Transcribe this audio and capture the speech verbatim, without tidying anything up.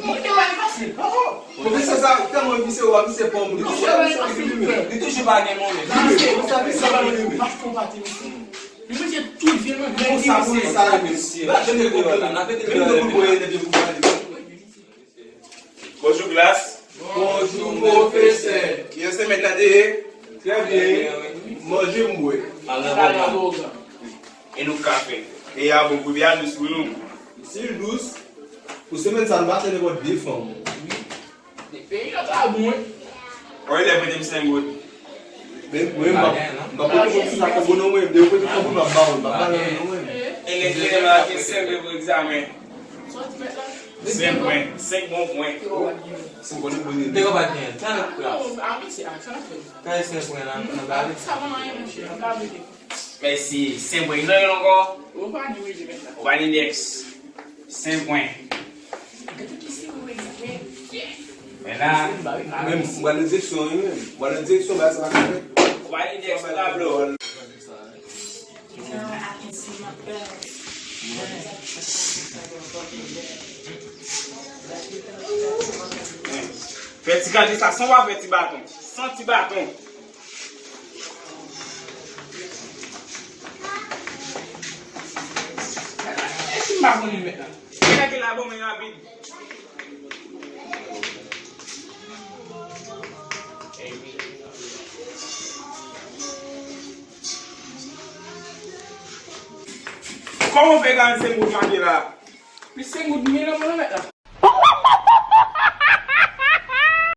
Mwen te wè l fasil. Pwofesè sa tèlman visye, w ap visye pòm. Li toujou pa gen move. Li toujou pa gen move. Li toujou pa gen move. Li manje tout vye manje. Konsa pou sa, mesye. N ap mete deyò la, n ap mete deyò la. Bonjou, klas. Bonjou, pwofesè. Kijan semèn nan te ye? Trè byen. Manje m bwè. E nou ka fè. E a bon, pou byen dous pou nou. Si l dous, pou semèn sa, nou pa fè nenpòt de fanm. Peyi a pa bon, wi. Wi, lè prete m senk goud. Men, mwen, m pa, m pa pote kòb sou sa kòb ou non, mwen, de kote kòb ou m ap ba ou, m ap ba ou non, mwen. E lè prete m la, ki senk goud pou egzamen. Senk pwen, senk bon pwen. Se bon, bon. De kòb a gen, tan nan klas. Kay senk pwen la, nan bale. Mèsi. Senk pwen. Ki nan ankò? Ou pa ni indèks. Senk pwen. Men la, menm, m pral nan direksyon, wi, menm. M pral nan direksyon, bagay sa pa ka fèt. Ou pa ni indèks, ou tablo. Fè ti gade sa, san w pa fè ti baton. San ti baton. E si m pa konnen mèt la? Mèt la bon, men rapid. Kòman w fè gade senk goud mande la? Pi senk goud mil nan mwen mèt la.